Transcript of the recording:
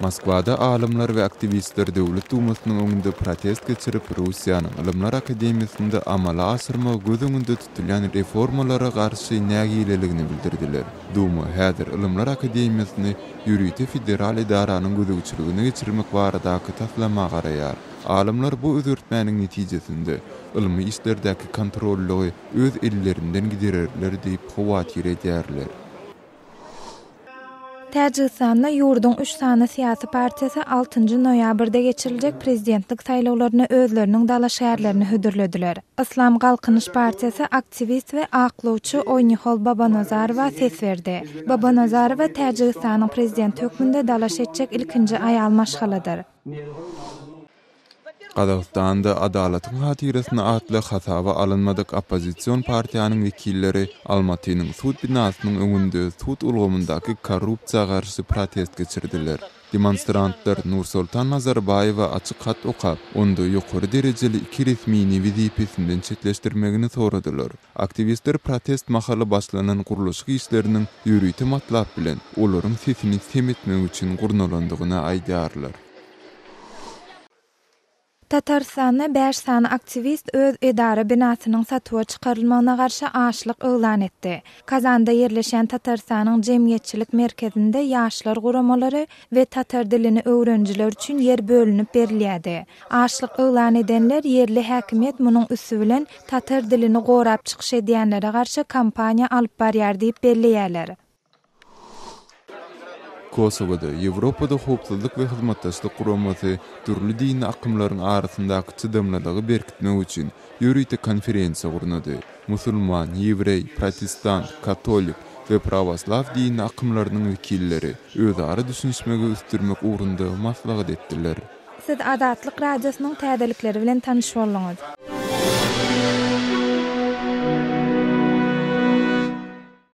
Moskwada alymlar we aktiwistler Döwlet Dumasynyň öňünde protest geçirip, Russiýanyň Ylymlar akademiýasynda amala aşyrmagy göz öňünde tutulýan reformalara garşy nägileligini bildirdiler. Duma häzir Ylymlar akademiýasyny ýörite federal edaranyň gözegçiligine geçirmek baradaky taslama garaýar. Alymlar bu özgertmäniň netijesinde ylmy işlerdäki kontrollygy öz ellerinden gidererler diýip howatyr edýärler. Täjigistanda ýurduň üç sany syýasy partiýasy altynjy noýabrda geçiriljek prezidentlik saýlawlaryna özleriniň dalaşgärlerini hödürlediler. Yslam Galkynyş partiýasy aktiwist we aklawçy Oýnihol Babanazarowa ses berdi. Babanazarowa Täjigistanyň prezidenti hökmünde dalaş etjek ilkinji aýal maşgaladyr. Gazagystanda Adalatyň hatyrasyna atly hasaba alynmadyk oppozision partiýanyň wekilleri Almatynyň sud binasynyň öňünde sud ulgamyndaky korrupsiýa garşy protest geçirdiler. Demonstrantlar Nursoltan Nazarbaýewe açyk hat okap, onda ýokary derejeli iki resmini wezipesinden çetleşdirmegini soradylar. Aktiwistler protest mahaly başlanan gurluşyk işleriniň ýörite matlap bilen olaryň sesini sem etmek üçin gurnalandygyny aýdýarlar. Tatarystanda bäş sany aktiwist öz edara binasynyň satuwa çykarylmagyna garşy açlyk yglan etdi. Kazanda ýerleşýän Tatarystanyň jemgyýetçilik merkezinde ýaşlar guramalary we tatar dilini öwrenijiler üçin ýer bölünip berilýärdi. Açlyk yglan edenler ýerli häkimiýet munuň üsti bilen tatar dilini gorap çykyş edýänlere garşy kampaniýa alyp barýar diýip belleýärler. Kosowada Ýewropada Howpsuzlyk we Hyzmatdaşlyk Guramasy dürli dini akymlaryň arasyndaky çydamlylygy berkitmek üçin ýörite konferensiýa gurnady. Musulman, ýewreý, protestant, katolik we prawoslaw dini akymlarynyň wekilleri özara düşünişmegi ösdürmek ugrunda maslahat etdiler. Siz Azatlyk Radiosynyň täzelikleri bilen tanyş bolduňyz.